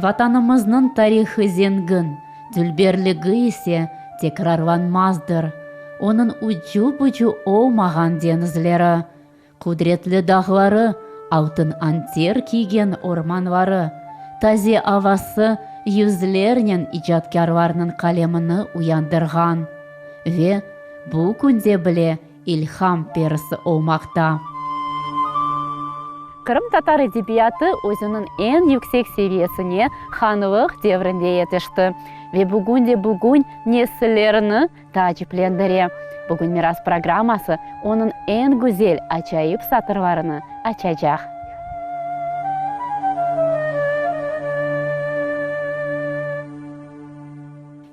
Vatanımıznıñ tarihı zengin, dülberligi ise tekrarlanmazdır. Onıñ ucu-bucu olmağan deñizleri, qudretli dağları, altın anter kiygen ormanları, taze avası yüzlernen icatkârlarnıñ qalemini uyandırğan ve bu künde bile ilham perisi olmaqta. Qırımtatar edebiyatı özüniñ eñ yüksek seviyesine hanlıq devrinde yetişti ve bugün de bugün nesillerini taaciplendire. Bugün Miras programması onıñ eñ güzel acayip satırlarını açacaq.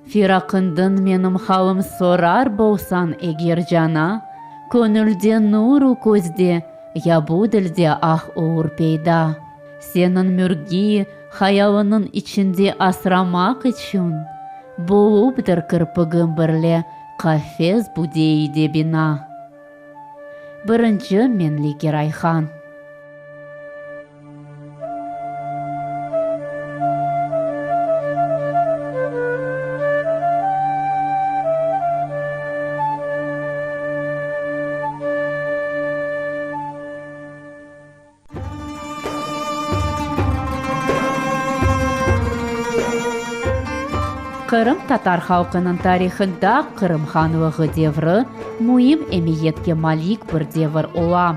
Firaqındın menim halım sorar bolsañ eger cana, Köñülde nur-u közde, ya bu dilde ah olur peyda. Seniñ mürgiy hayalınıñ içinde asramaq içün, Bolupdır kirpigim birle qafes bu deyde bina. Birinci Meñli Geray Han. Qırımtatar halqınıñ tarihında Qırım hanlığı devri müim emiyetke malik bir devir ola.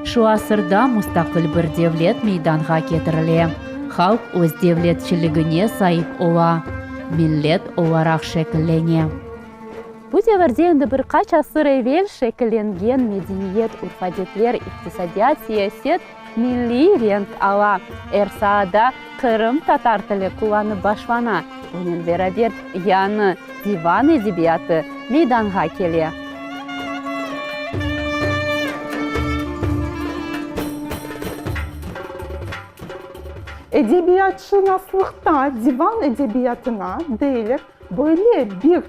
Şu asırda mustaqil bir devlet meydanğa ketirile, halq öz devletçiligine saip ola, millet olaraq şekillene. Bu devirde endi bir qaç asır evel şekillengen medeniyet, urf-adetler, iqtisadiyat, siyaset milliy renk ala. Er saada qırımtatar tili qullanıp başlana, bunen beraber yañı divan edebiyatı meydanğa kele. Edebiyatşınaslıqta divan edebiyatına deyler böyle bir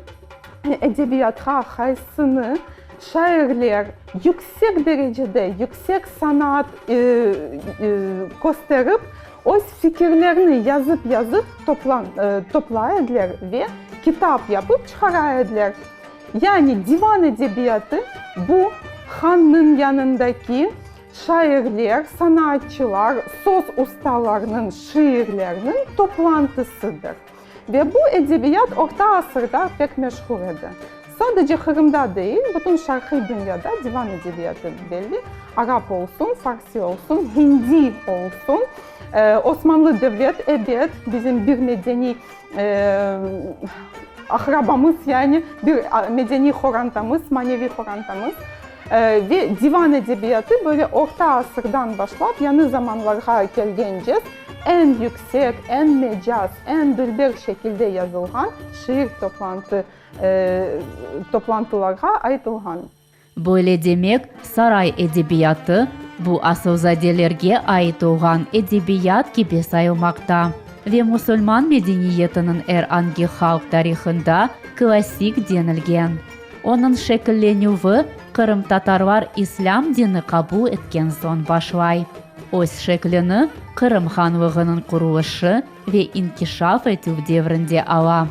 edebiyatqa qaysını şairler yüksek derecede, yüksek sanaat kösterip, öz fikirlerini yazıp-yazıp toplay ediler ve kitap yapıp çıqara ediler. Yani divan edebiyatı bu hannıñ yanındaki şairler, sanaatçılar, söz ustalarınıñ şiirleriniñ toplantısıdır. Ve bu edebiyat Orta asırda pek meşhur edi. Sadece Qırımda değil, bütün şarqiy dünyada divan edebiyatı belli, arap olsun, farsi olsun, hindi olsun. Osmanlı devlet, ebet, bizim bir medeniy aqrabamız, yani bir medeniy horantamız, maneviy horantamız. Ve divan edebiyatı böyle orta asırdan başlap yañı zamanlarğa kelgence eñ yüksek, eñ mecaz, eñ dülber şekilde yazılğan şiir toplantı toplantılarğa aytılğan. Böyle demek, saray edebiyatı, bu asılzadelerge ait olğan edebiyat kibi sayılmaqta ve musulman medeniyetiniñ er angi halq tarihında klassik denilgen. Onıñ şekillenüvi qırımtatarlar islâm dini qabul etken soñ başlay. Öz şeklini Qırım hanlığınıñ qurulışı ve inkişaf etüv devrinde ala.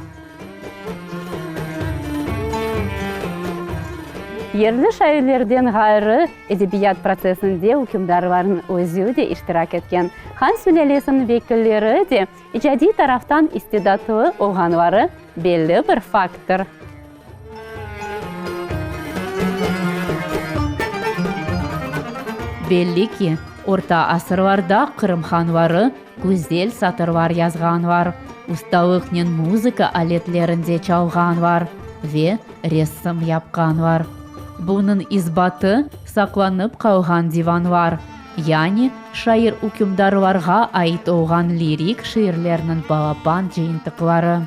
Yerli şairlerden ğayrı, edebiyat protsessinde ükümdarlarnıñ özü de iştirak etken. Han sülâlesiniñ vekilleri de icadiy taraftan istidatlı olğanları belli bir fakttır. Belli ki, orta asırlarda Qırım hanları güzel satırlar yazğanlar, ustalıqnen muzıka aletlerinde çalğanlar ve resim yapqanlar. Bunıñ isbatı, saqlanıp qalğan divanlar, yani şair-ükümdarlarğa ait olğan lirik şiirlerniñ balaban cıyıntıqları.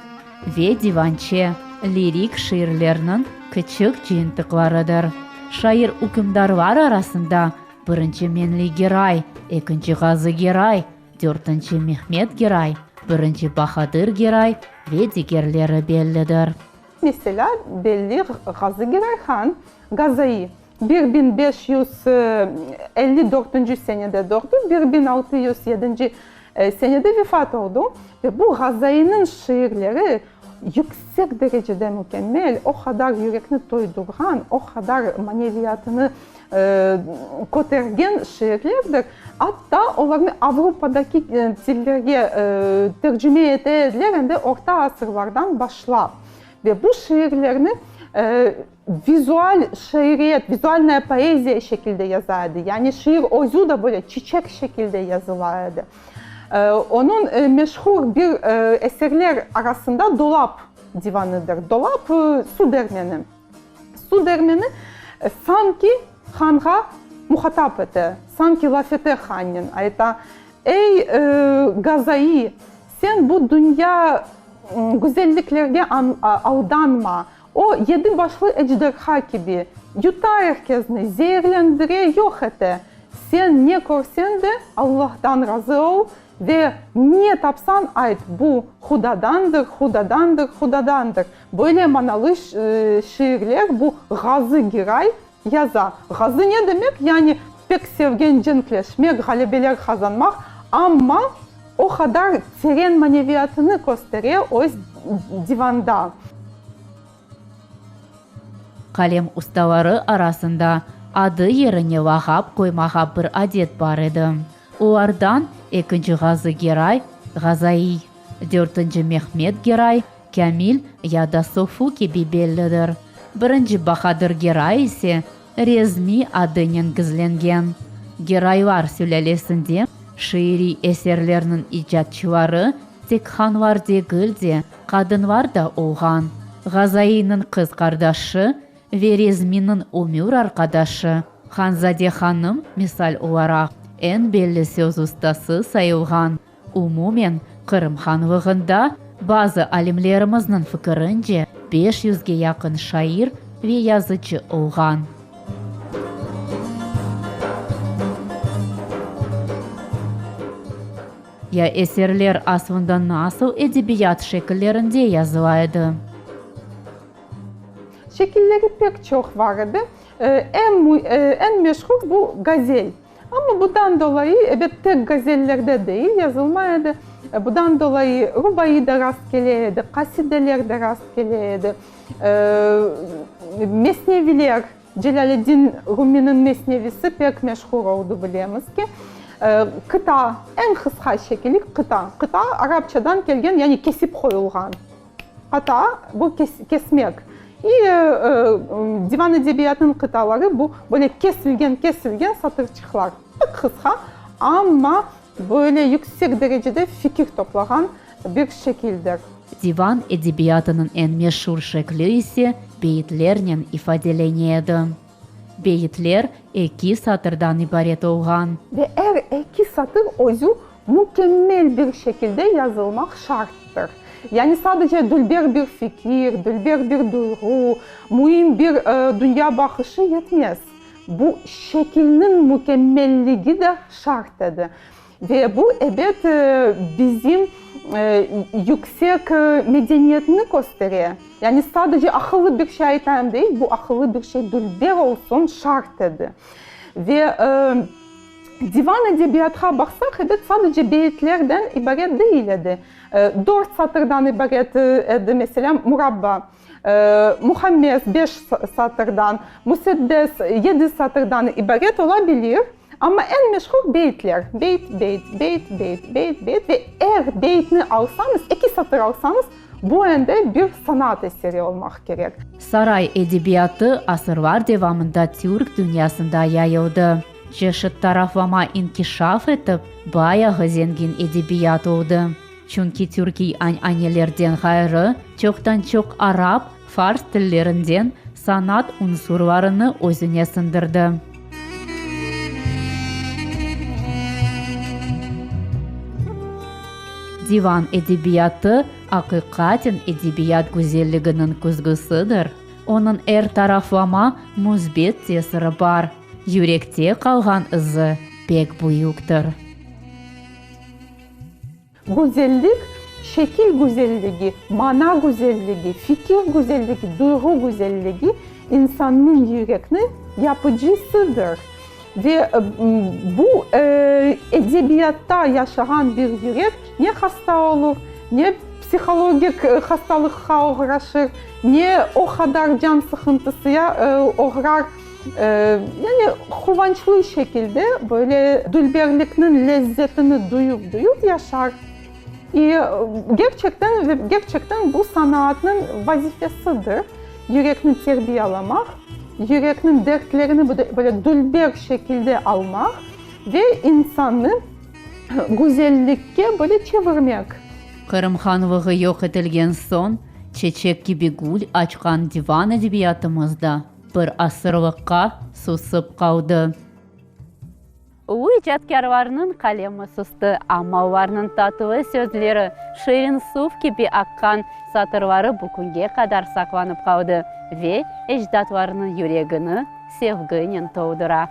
Ve divançe, lirik şiirlerniñ kiçik cıyıntıqlarıdır. Şair ükümdarlar arasında birinci Meñli Geray, ekinci Ğazı Geray, dörtünci Mehmet Geray, birinci Bahadır Geray ve digerleri bellidir. Meselâ, belli Ğazı Geray han, Gazai, 1554 senede doğdı, 1607. Senede vefat oldı ve bu Ğazainiñ şiirleri yüksek derecede mükemmel, o qadar yürekni toydurğan, o qadar maneviyatını kötergen şiirlerdir, atta olarnı Avropadaki tillerge tercime ete ediler endi orta asırlardan başlap. Ve bu şiirlerni vizual şiiriyet, vizualnaya poeziya şekilde yaza edi. Yani şiir özü de böyle çiçek şekilde yazıla edi. Onıñ meşhur bir eserler arasında Dolap divanıdır. Dolap, su dermeni. Su dermeni sanki hanğa muhatap ete, sanki laf ete hannen, ayta, Ey, Gazai, sen bu dünya güzelliklerge aldanma, o yedi başlı ejderha kibi, yuta er kezni, zeerlendire, yoq ete. Sen ne körseñ de, Allahtan razı ol ve ne tapsañ ayt, bu Hudadandır, Hudadandır, Hudadandır. Böyle manalı şiirler bu Ğazı Giray yaza. Ğazı ne demek? Yani pek sevgen cenkleşmek, ğalebeler qazanmaq, amma o qadar teren maneviyatını köstere öz divanda. Qalem ustaları arasında adı yerine lağap qoymağa bir adet bar edi. Olardan ekinci Ğazı Geray, Ğazaiy, dörtünci Mehmet Geray, Kâmil ya da Sofu kibi bellidir. Birinci Bahadır Geray ise Rezmi adınen gizlengen. Geraylar sülâlesinde şiiriy eserlerniñ icatçıları tek hanlar degil de, qadınlar da olğan. Ğazaiyniñ qız qardaşı ve Rezminiñ ömür arqadaşı Hanzade hanım, misal olaraq, eñ belli söz ustası sayılğan. Umumen, Qırım hanlığında, bazı alimlerimizniñ fikirince, beş yüzge yaqın şair ve yazıcı olğan. Ya eserler aslında nasıl edebiyat şekillerinde yazıla edi? Şekilleri pek çoq var edi. Eñ eñ meşhur bu gazel. Amma budan dolayı, ebet, tek gazellerde değil yazılma edi. Budan dolayı rubai da rast kele edi, qasideler de rast kele edi, mesneviler, Celâleddin Ruminiñ mesnevisi pek meşhur oldı, bilemiz ki. Qıta, eñ qısqa şekili qıta. Qıta arapçadan kelgen, yani kesip qoyulğan. Qata, bu kesmek. İ divan edebiyatınıñ qıtaları bu böyle kesilgen, kesilgen satırçıqlar. Pek qısqa, amma böyle yüksek derecede fikir toplağan bir şekildir. Divan edebiyatınıñ eñ meşur şekli ise beyitlernen ifadelene edi. Beyitler eki satırdan ibaret olğan. Ve er eki satır özü mükemmel bir şekilde yazılmaq şarttır. Yani sadece dülber bir fikir, dülber bir duyğu, müim bir dünya baqışı yetmez. Bu şekilniñ mükemmelligi de şart edi. Ve bu, ebet, bizim yüksek medeniyetni köstere. Yani sadece aqıllı bir şey aytayım değil, bu aqıllı bir şey dülber olsun şart edi. Ve divan edebiyatqa baqsaq, ebet, sadece beyitlerden ibaret değil edi. Dört satırdan ibaret edi, meselâ, murabba, muhammes, beş satırdan, müseddes, yedi satırdan ibaret ola bilir. Amma eñ meşhur beytler, beyt, beyt, beyt, beyt, beyt, beyt ve er beytni alsañız, eki satır alsañız, bu endi bir sanat eseri olmaq kerek. Saray edebiyatı asırlar devamında türk dünyasında yayıldı. Çeşit taraflama inkişaf etip, bayağı zengin edebiyat oldı. Çünki türkiy añanelerden ğayrı, çoqtan-çoq arap, fars tillerinden sanat unsurlarını özüne siñdirdi. Divan edebiyatı aqiqaten edebiyat güzelliginiñ küzgüsidir, onıñ er taraflama müsbet tesiri bar, yürekte qalğan izi pek büyüktir. Güzellik, şekil güzelligi, mana güzelligi, fikir güzelligi, duyğu güzelligi insannıñ yürekni yapıcısıdır. Ve bu edebiyatta yaşağan bir yürek ne hasta olur, ne psihologik hastalıqqa oğraşır, ne o qadar can sıqıntısıya oğrar. Yani quvançlı şekilde böyle dülberlikniñ lezzetini duyup-duyup yaşar. İ gerçekten ve gerçekten bu sanaatnıñ vazifesidir, yürekni terbiyalamaq, yürekniñ dertlerini böyle dülber şekilde almaq ve insannı güzellikke böyle çevirmek. Qırım hanlığı yoq etilgen soñ, çeçek kibi gül açqan divan edebiyatımız da bir asırlıqqa susıp qaldı. Ulu icatkârlarnıñ qalemi sustı, amma olarnıñ tatlı sözleri, şirin suv kibi aqqan satırları bu künge qadar saqlanıp qaldı ve ecdatlarnıñ yüregini sevginen toldura.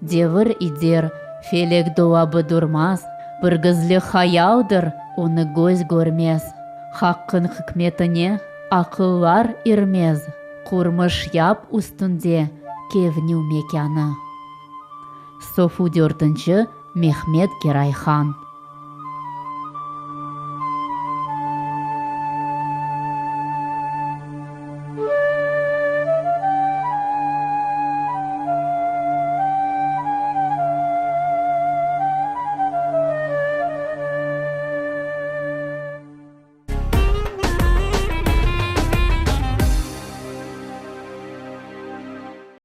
Devir ider, felek dolabı durmaz, Bir gizli hayaldır, onı göz körmez. Haqqıñ hikmetine aqıllar irmez, Qurmış yap üstünde kevnü mekânı. Sofu dörtünci Mehmed Geray Han.